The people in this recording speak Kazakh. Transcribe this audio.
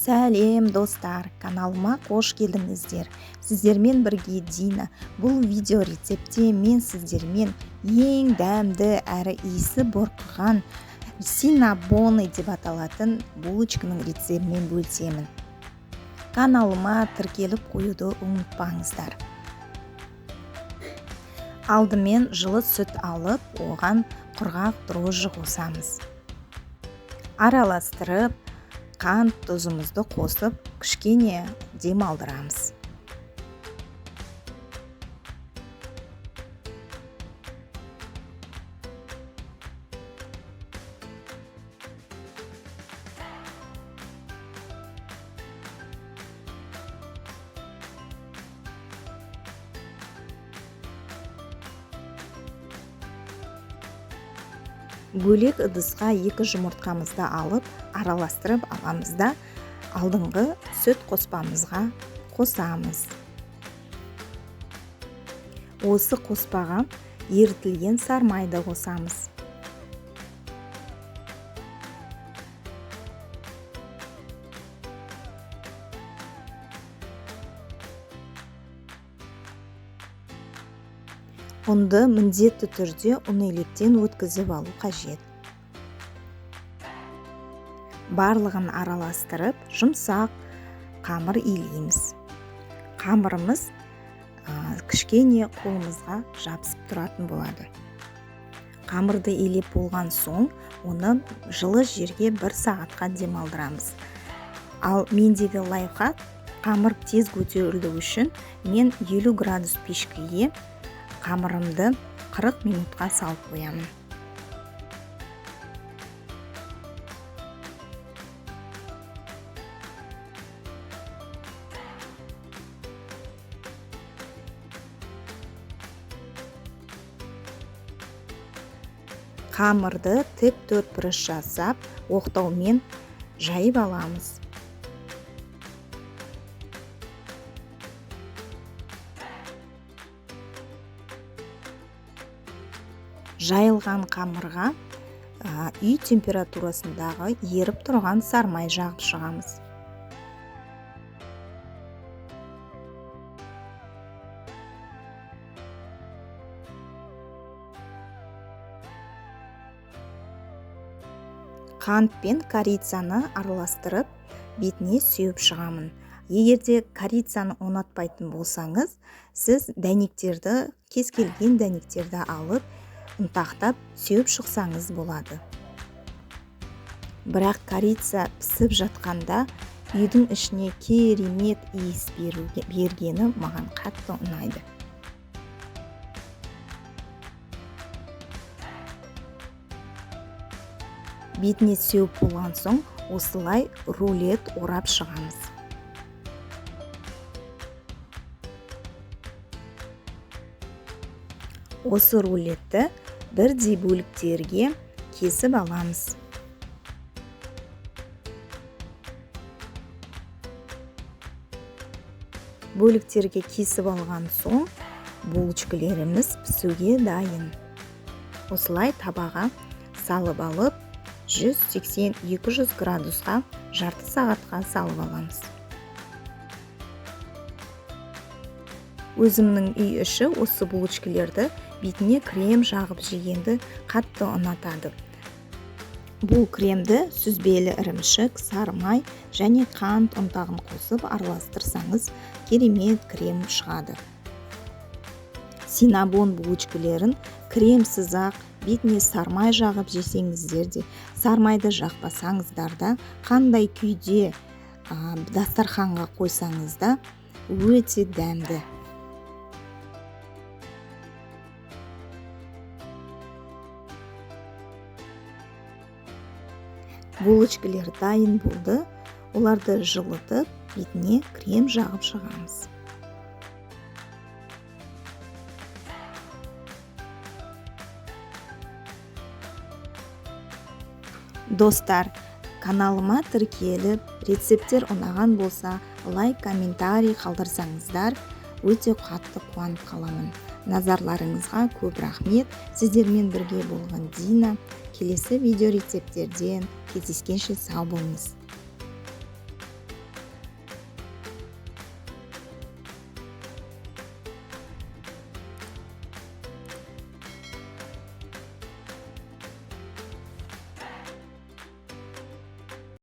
Сәлем, достар! Каналыма қош келдіңіздер. Сіздермен бірге Дина. Бұл видео рецептте мен сіздермен ең дәмді әрі иісі бұрқыған синнабоны деп аталатын булочканың рецептімен бөлісемін. Каналыма тіркеліп қоюды ұмытпаңыздар. Алдымен жылы сүт алып, оған құрғақ дрожжи қосамыз. Араластырып, қант, тұзымызды қосып, кішкене демалдырамыз. Бөлек ыдысқа 2 жұмыртқамызды алып, араластырып аламыз да, алдыңғы сүт қоспамызға қосамыз. Осы қоспаға ерітілген сармайды қосамыз. Ұнды міндетті түрде ұн електен өткізіп алу қажет. Барлығын араластырып, жұмсақ қамыр илейміз. Қамырымыз кішкене қолымызға жабысып тұратын болады. Қамырды илеп болған соң, оны жылы жерге 1 сағатқа демалдырамыз. Ал мендегі лайфхак, қамыр тез көтерілу үшін мен 50 градус пешкеге қамырымды 40 минутқа салып қоямын. Қамырды тік төрт бұрыш жасап, оқтаумен жайып аламыз. Жайылған қамырға үй температурасындағы еріп тұрған сармай жағып шығамыз. Қант пен корицаны араластырып, бетіне сеуіп шығамын. Егер де корицаны ұнатпайтын болсаңыз, сіз дәнектерді, кез келген дәнектерді алып, ұнтақтап сеуіп шықсаңыз болады. Бірақ корица пісіп жатқанда үйдің ішіне керемет иіс бергені маған қатты ұнайды. Бетіне сеуіп болған соң осылай рулет орап шығамыз. Осы рулетті бірдей бөліктерге кесіп аламыз. Бөліктерге кесіп алған соң булочкалеріміз пісуге дайын. Осылай табаға салып алып, 180-200 градусқа жарты сағатқа салып аламыз. Өзімнің үй іші осы булочкалерді бетіне крем жағып жегенді қатты ұнатады. Бұл кремді сүзбелі ірімшік, сары май және қант ұнтағын қосып араластырсаңыз, керемет крем шығады. Синнабон булочкалерін кремсіз-ақ бетіне сармай жағып жесеңіздер де, сармайды жақпасаңыздар да, қандай күйде дастарханға қойсаңыз да өте дәмді. Булочкалер дайын болды. Оларды жылытып, бетіне крем жағып шығамыз. Достар, каналыма тіркеліп, рецепттер ұнаған болса, лайк, комментарий қалдырсаңыздар, өте қатты қуанып қаламын. Назарларыңызға көп рахмет. Сіздермен бірге болған Дина. Келесі видео рецепттерден кездескенше сау болыңыз.